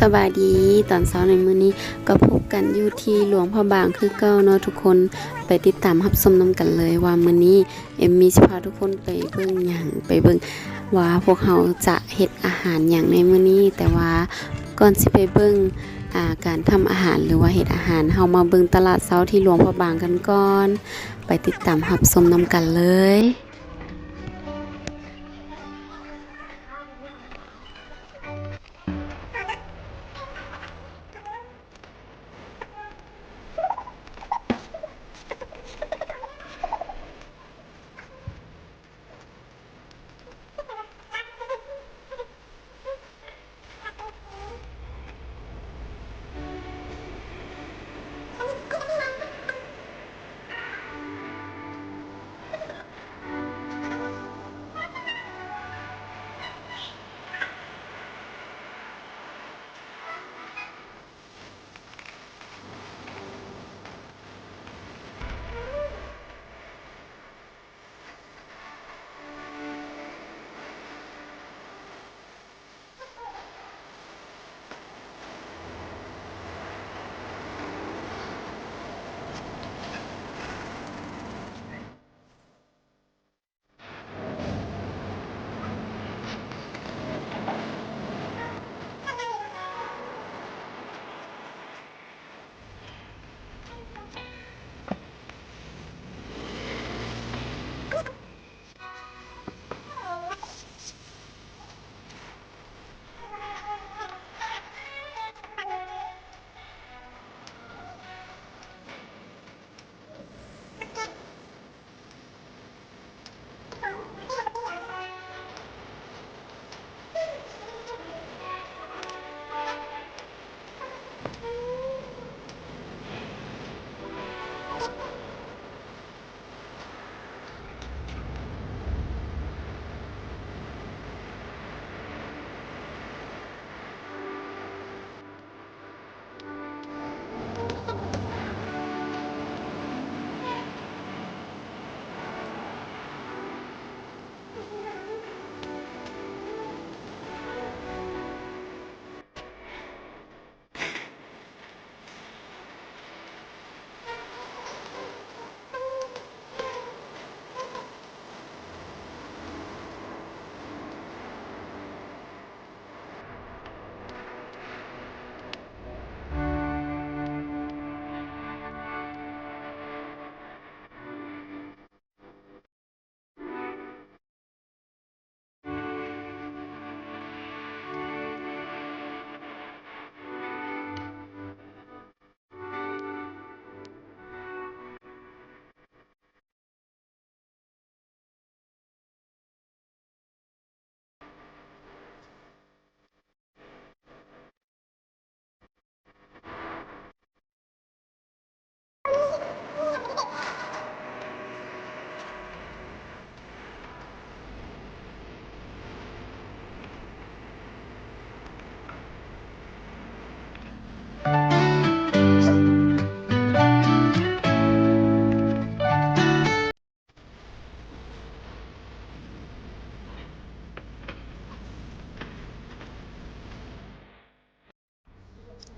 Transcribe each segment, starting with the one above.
ສະບາຍດີຕອນເຊົ້າໃນມື້ນີ້ ກໍພົບກັນຢູ່ທີ່ຫຼວງພະບາງຄືເກົ່າເນາະທຸກຄົນ. ໄປຕິດຕາມຮັບຊົມນຳກັນເລີຍວ່າມື້ນີ້ເອມມີຊິພາທຸກຄົນໄປເບິ່ງຫຍັງ, ໄປເບິ່ງວ່າພວກເຮົາຈະເຮັດອາຫານຫຍັງໃນມື້ນີ້. ແຕ່ວ່າກ່ອນຊິໄປເບິ່ງ ອາ ການທຳອາຫານ ຫຼືວ່າເຮັດອາຫານ, ເຮົາມາເບິ່ງຕະຫຼາດເຊົ້າທີ່ຫຼວງພະບາງກັນກ່ອນ. ໄປຕິດຕາມຮັບຊົມນຳກັນເລີຍ.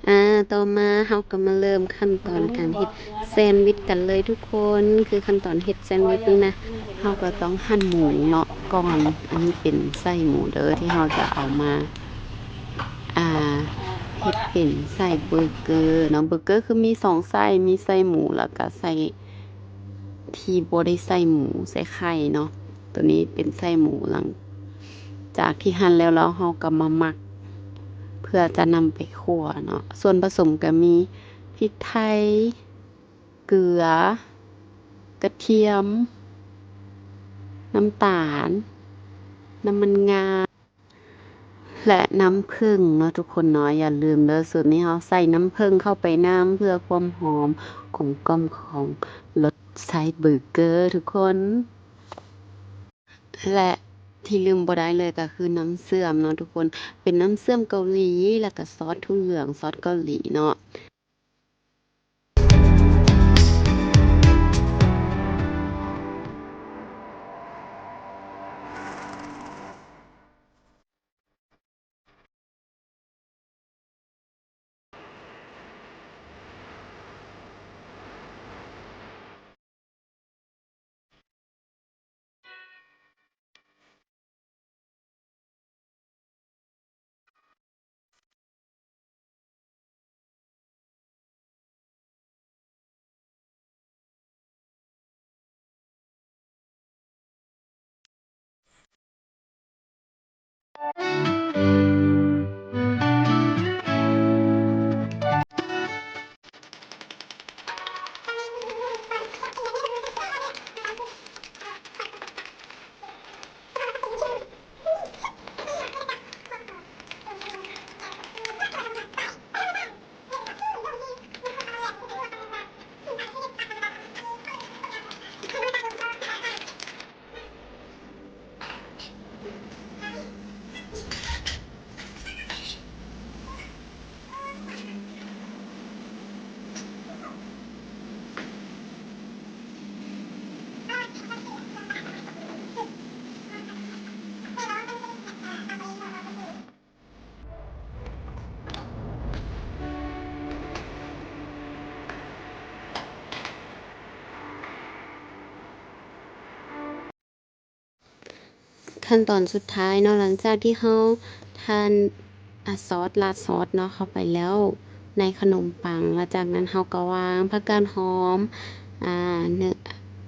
ອາ ຕໍ່ມາເຮົາກໍມາເລີ່ມຂັ້ນຕອນການເຮັດແຊນວິດກັນເລີຍທຸກຄົນ. ຄືຂັ້ນຕອນເຮັດແຊນວິດນີ້ນະ ເຮົາກໍຕ້ອງຫັ່ນໝູເນາະກ່ອນ. ອັນນີ້ເປັນໄສ້ໝູເດີ ທີ່ເຮົາຈະເອົາມາ ອາ ເຮັດເປັນໄສ້ເບີເກີເນາະ. ເບີເກີຄືມີສອງໄສ້ ມີໄສ້ໝູ ແລ້ວກໍໄສ້ ທີ່ບໍ່ໄດ້ໃສ່ໝູໃສ່ໄຂ່ເນາະ. ໂຕນີ້ເປັນໄສ້ໝູ ຫຼັງຈາກທີ່ຫັ່ນແລ້ວ ແລ້ວເຮົາກໍມາໝັກ ເພື່ອຈະນຳໄປຂົ້ວເນາະ. ສ່ວນປະສົມກໍມີພິກໄທ, ເກືອ, ກະທຽມ, ນ້ຳຕານ, ນ້ຳມັນງາ ແລະ ນ້ຳເຜິ້ງເນາະທຸກຄົນເນາະ. ຢ່າລືມເດີ ສູດນີ້ເຮົາໃສ່ນ້ຳເຜິ້ງເຂົ້າໄປນຳ ເພື່ອຄວາມຫອມກົມກ່ອມຂອງລົດໄສ້ເບີເກີທຸກຄົນ. ແລະ ທີ່ລືມບໍ່ໄດ້ເລີຍກໍຄືນ້ຳເຊື່ອມເນາະທຸກຄົນ ເປັນນ້ຳເຊື່ອມເກົາຫຼີ ແລ້ວກໍຊອດຖົ່ວເຫຼືອງ ຊອດເກົາຫຼີເນາະ. ຂັ້ນຕອນສຸດທ້າຍເນາະ, ຫຼັງຈາກທີ່ເຮົາທານ ອາ ຊອດ ລາດຊອດເນາະ ເຂົ້າໄປແລ້ວໃນຂະໜົມປັງ, ແລ້ວຈາກນັ້ນເຮົາກໍວາງຜັກກາດຫອມ ອາ ເນື້ອ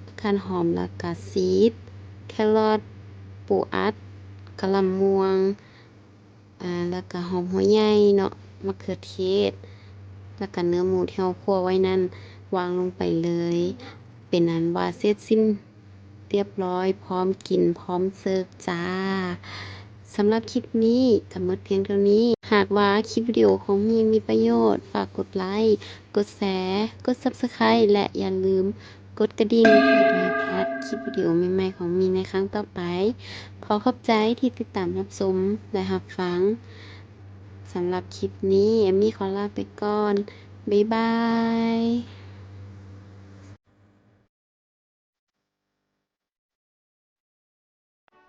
ຜັກກາດຫອມ ແລ້ວກະຊີດ ແຄຣອດ ປູອັດ ກະຫຼ່ຳມ່ວງ ອາ ແລ້ວກະຫອມຫົວໃຫຍ່ເນາະ ມະເຂືອເທດ ແລ້ວກະເນື້ອໝູທີ່ເຮົາຂົ້ວໄວ້ນັ້ນ ວາງລົງໄປເລີຍ. ເປັນອັນວ່າເສັດສິ້ນ ຮຽບຮ້ອຍ ພ້ອມກິນ ພ້ອມເສີບຈ້າ. ສຳລັບຄລິບນີ້ກໍໝົດພຽງເທົ່ານີ້. ຫາກວ່າຄລິບວິດີໂອຂອງມີມີປະໂຫຍດ, ຝາກກົດໄລ, ກົດແຊ, ກົດ Subscribe ແລະ ຢ່າລືມກົດກະດິ່ງ ເພື່ອບໍ່ໃຫ້ພາດຄລິບວິດີໂອໃໝ່ໆຂອງມີໃນຄັ້ງຕໍ່ໄປ. ຂໍຂອບໃຈທີ່ຕິດຕາມຮັບຊົມ ແລະ ຮັບຟັງ. ສຳລັບຄລິບນີ້ ເອມມີຂໍລາໄປກ່ອນ. ບາຍບາຍ.